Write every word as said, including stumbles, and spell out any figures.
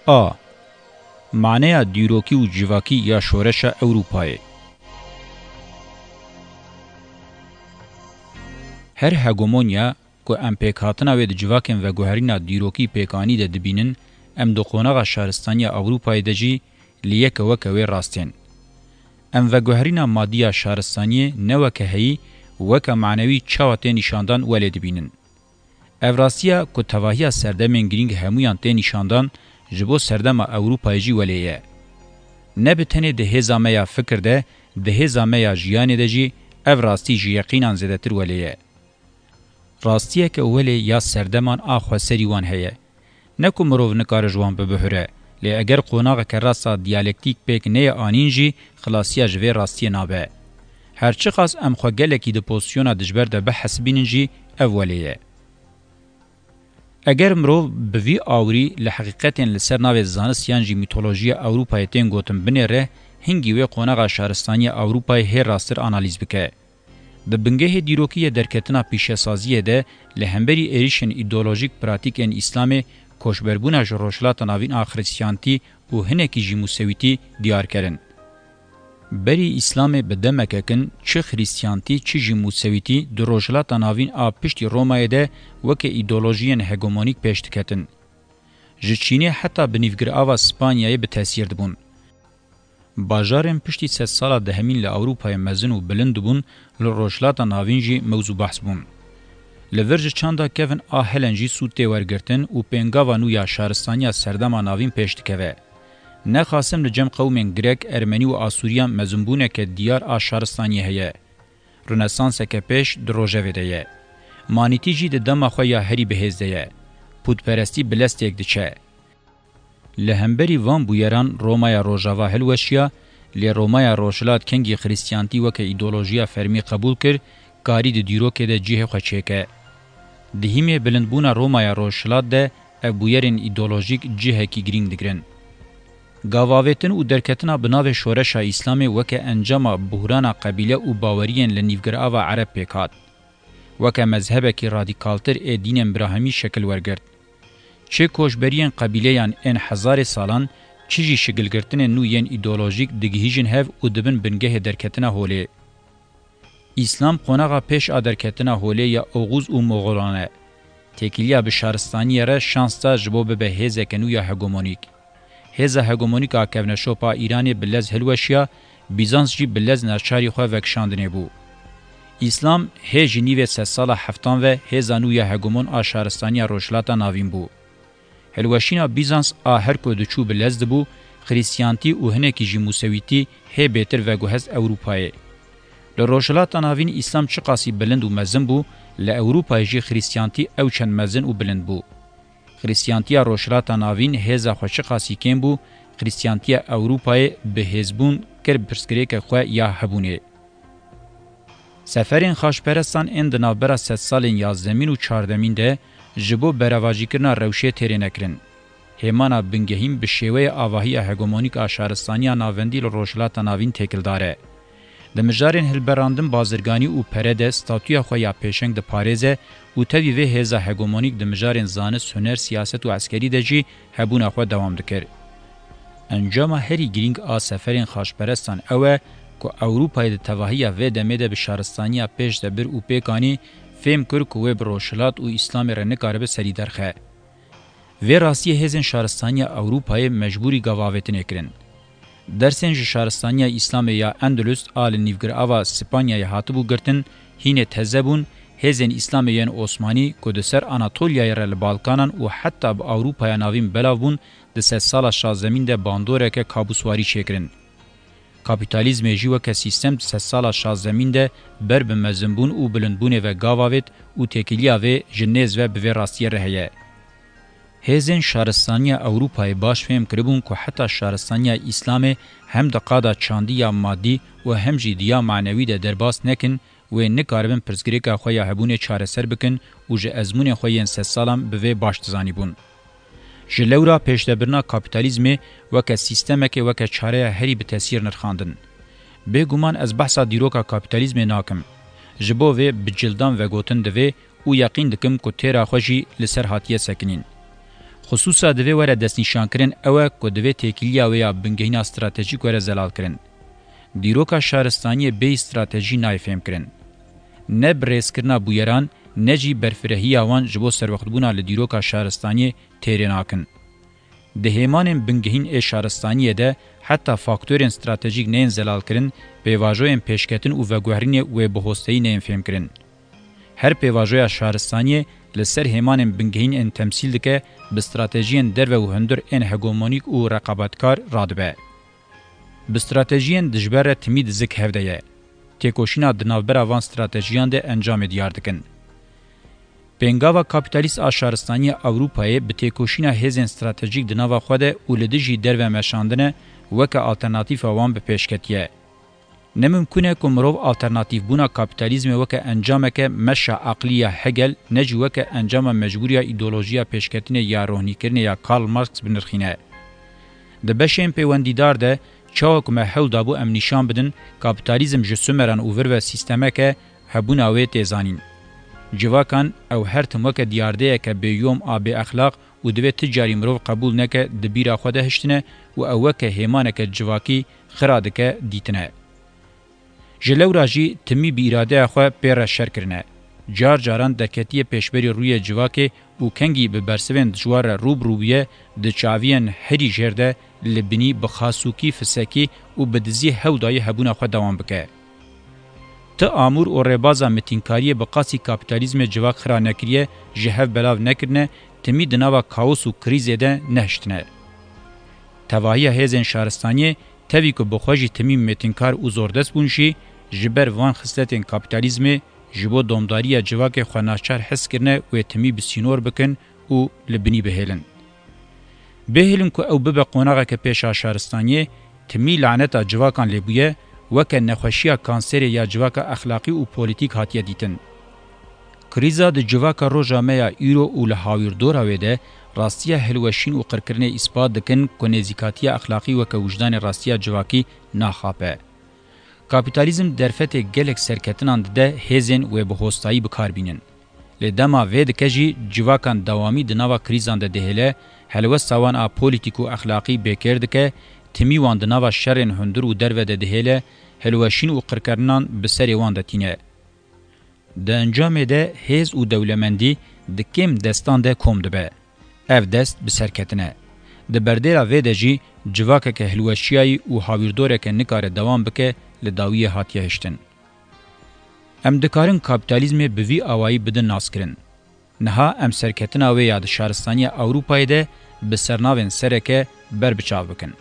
A. Maneya dîrokî û civakî ya şoreşa Ewropayê. Her hegemonya ku em pêkhatina wê di civakên veguherîna dîrokî pêkanî de dibînin, em di qonaxa şaristaniya Ewropayê de jî li yeke weke wê rastên. Em veguherîna madî ya şaristaniyê ne weke heyî, weke manewî çawa tê nîşandan welê dibînin. Ev rastiya ku tevahiya serdemên girîng hemûyan tê nîşandan, ji bo serdema Ewropayê jî welê ye. Ne bi tenê di hêza me ya fikir de, di hêza me ya jiyanê de jî ev rastî ji yeqînan zêdetir welê ye. Rastiyeke welê ya serdeman a xweserî wan heye. Ne ku mirov nikare ji wan bibihire, lê eger qonaxeke rast a diyalektîk pêk neyê anîn jî, xilasiya ji vê rastiyê nabe. Her çiqas em xwe gelekî di pozîsyona dijber de bihesibînin jî, ev welê ye. Eger mirov bi vî awirî li heqîqetên li ser navê zanist yan jî mîtolojiya Ewropayê tên gotin binêre, hingî wê qonaxa şaristaniya Ewropayê hê rasttir analîz bike. Di bingehê dîrokî yê derketina pîşesaziyê de li hemberî êrîşên îdeolojîk pratîkên Îslamê, koçberbûna ji Rojhilata Navîn a Xrîstiyantî û hinekî jî Musewîtî diyar kerin. Berî Îslamê bi demeke kin çi Xrîstiyantî çi jî Musewîtî di Rojhilata Navîn a piştî Romayê de weke îdeolojiyên hegemonîk pêş diketin. Ji Çînê heta bi nîvgirava Spanyayê bi tesîr dibûn. Bajarên piştî sedsala dehemîn li Ewropayê mezin û bilind dibûn, li Rojhilata Navîn jî mewz û behs bûn. Li vir ji çanda kevin a Helen jî sûd tê wergirtin û pêngava nû ya şaristaniya serdema navîn pêş dikeve. Ne xasim li cem qewmên Grek, Ermenî û Asûriyan mezinbûneke diyar a şaristaniyê heye. Rönesanseke pêş di rojevê de ye. Manîtî jî di dema xwe ya herî bihêz de ye. Pûtperestî bi lez têk diçe. Li hemberî van bûyeran Romaya Rojava hilweşiya, lê Romaya Rojhilat kengî Xrîstiyantî weke îdeolojiya fermî qebûl kir, karî di dîrokê de cihê xwe çêke. Di hîmê bilindbûna Romaya Rojhilat de ev bûyerên îdeolojîk cihekî girîng digirin. Gavavêtin û derketina bi navê şoreşa Îslamê weke encama buhrana qebîle û baweriyên li nîvgirava Ereb pêk hat. Weke mezhebekî radîkaltir ê dînên birahimî şekil wergirt. Çi koçberiyên qebîleyan ên hezarê salan, çi jî şikilgirtinên nû yên îdeolojîk digihîjin hev û dibin bingehê derketina holê. Îslam qonaxa pêş a derketina holê ya Oxûz û Moxolan e. Têkiliya bi şaristaniyê re şans da ji bo bibe hêzeke nû ya hegemonîk. Hêza hegemonîk a kevneşop a Îranê bi lez hilweşiya, Bîzans jî bi lez naçarî xwe vekişandinê bû. Îslam hê ji nîvê sedsala heftan ve hêza nû ya hegemon a şaristaniya Rojhilata Navîn bû. Hilweşîna Bîzans a her ku diçû bi lez dibû, Xrîstiyantî û hinekî jî Musewîtî hê bêtir veguhest Ewropayê. Li Rojhilata Navîn Îslam çiqasî bilind û mezin bû, li Ewropayê jî Xrîstiyantî ew çend mezin û bilind bû. Xrîstiyantiya Rojhilata Navîn hêza xwe çiqasî kêm bû, Xrîstiyantiya Ewropayê bi hêzbûn kir pirsgirêke xwe ya hebûnê. Seferên xaçperestan ên di navbera sedsalên yazdemîn û çardemîn de ji bo berevajîkirina rewşê têrê nekirin. Hêmana bingehîn bi şêweyê avahiya hegemonîk a şaristaniya navendî li Rojhilata Navîn têkildar e. Di mijarên hilberandin bazirganî û pere de statûya xwe ya pêşeng diparêze û tevî vê hêza hegemonîk di mijarên zanist, huner, siyaset û eskerî de jî hebûna xwe dewam dikir. Encama herî girîng a seferên xaçperestan ew e ku Ewropayê di tevahiya vê demê de bi şaristaniya pêş de bir û pêk anî, fêm kir ku wê bi Rojhilat û Îslamê re nikaribe serî derxe. Vê rastiyê hêzên şaristaniya Ewropayê mecbûrî gavavêtinê kirin. Dersên ji şaristaniya Îslamê ya Endulus a li nîvgirava Spanyayê hatibû girtin, hînê teze bûn, hêzên Îslamê yên Osmanî ku di ser Anatolyayê re li Balkanan û heta bi Ewropaya Navîn belav bûn, di sedsala şazdemîn de bandoreke kabûswarî çêkirin. Kapîtalîzmê jî weke sîstem di sedsala şazdemîn de ber bi mezinbûn û bilindbûnê ve gav avêt û têkiliya vê ji nêz ve bi vê rastiyê re heye. Hêzên şaristaniya Ewropayê baş fêm kiribûn ku heta şaristaniya Îslamê hem di qada çandî ya madî û hem jî di ya manewî de derbas nekin, wê nikaribin pirsgirêka xwe ya hebûnê çareser bikin û ji ezmûnên xwe yên sedsalan bi vê baş dizanîbûn. Ji lewra pêşdebirina kapîtalîzmê weke sîstemekê weke çareya herî bi tesîr nirxandin. Bêguman ez behsa dîroka kapîtalîzmê nakim. Ji bo vê bi cildan vegotin divê û yeqîn dikim ku têra xwe jî li ser hatiye sekinîn. Xisûsa divê were destnîşankirin ew e ku divê têkiliya wê ya bingehîna stratejîk were zelalkirin. Dîroka şaristaniyê bêyî stratejî nayê fêhmkirin. Ne birêzkirina bûyeran, ne jî berfirehiya wan ji bo serwextbûna li dîroka şaristaniyê têrê nakin. Di hêmanên bingehîn ê şaristaniyê de heta faktorên stratejîk neyên zelalkirin, pêvajoyên pêşketin û veguherînê wê bi hosteyî neyên fêhmkirin. Her pêvajoya şaristaniyê li ser hêmanên bingehîn ên temsîl dike, bi stratejiyên derve û hundir ên hegemonîk û reqabetkar radibe. Bi stratejiyên dijber re timî di zik hev de ye. Têkoşîna di navbera van stratejiyan de encamê diyar dikin. Pêngava kapîtalîst a şaristaniya Ewropayê bi têkoşîna hêzên stratejîk di nava xwe de û li dijî derve meşandine weke alternatîfa wan bi pêş ketiye. Ne mimkûn e ku mirov alternatîfbûna kapîtalîzmê weke encameke meşa aqlî ya Hegel, ne jî weke encama mecbûr ya îdeolojiya pêşketinê ya rohnîkirinê ya Karl Marx binirxîne. Di beşên pêwendîdar de, çawa ku me hewl dabû em nîşan bidin, kapîtalîzm ji Sumeran û vir ve sîstemeke hebûna wê tê zanîn. Civakan ew her tim weke diyardeyeke bêyom a bêexlaq û divê ti carî mirov qebûl neke di bîra xwe de hiştine û ew weke hêmaneke civakî xira dike dîtine. Ji lewra jî timî bi îradeya xwe pê re şer kirine. Car caran derketiye pêşberî rûyê civakê û kengî bi bersivên dijwar re rû bi rû bûye, di çaviyên herî jêr de li binî bi xasûkî, fisekî û bi dizî hewl dayî hebûna xwe dewam bike. Ti amûr û rêbaza mitînkariyê bi qasî kapîtalîzmê civak xira nekiriye, ji hev belav nekirine, timî di nava kaos û krîzê de nehiştine. Tevahiya hêzên şaristaniyê, tevî ku bi xwe jî timî mêtinkar û zordest bûn jî, ji ber van xisletên kapîtalîzmê ji bo domdariya civakê xwe naçar hez kirine wê timî bi sînor bikin û li binî bihêlin. Bihêlin ku ew bibe qonaxeke pêşa şaristaniyê, timî laneta civakan lê bûye, weke nexweşiya kanserê ya civaka exlaqî û polîtîk hatiye dîtin. Krîza di civaka roja me ya îro û li hawîrdora wê de rastiya hilweşîn û qirkirinê îspat dikin ku nêzîkatiya exlaqî weke wijdanê rastiya civakî naxape. Kapîtalîzm derfetê gelek serketinan dide hêzên wê bi hostayî bi kar bînin. Lê dema vê dike jî civakan dewamî di nava krîzan de dihêle, helwesta wan a polîtîk û exlaqî bêkêr dike, timî wan di nava şerên hundir û derve de dihêle, hilweşîn û qirkerinan bi serê wan de tîne. Di encamê de hêz û dewlemendî di kêm destan de kom dibe. Ev dest bi ser ketine. Di berdêla vê de jî civakeke hilweşiyayî û hawîrdoreke nikare dewam bike li dawiyê hatiye hiştin. Em dikarin kapîtalîzmê bi vî awayî bidin naskirin. Niha em serketina wê ya di şaristaniya Ewropayê de bi sernavên sereke ber bi çav bikin.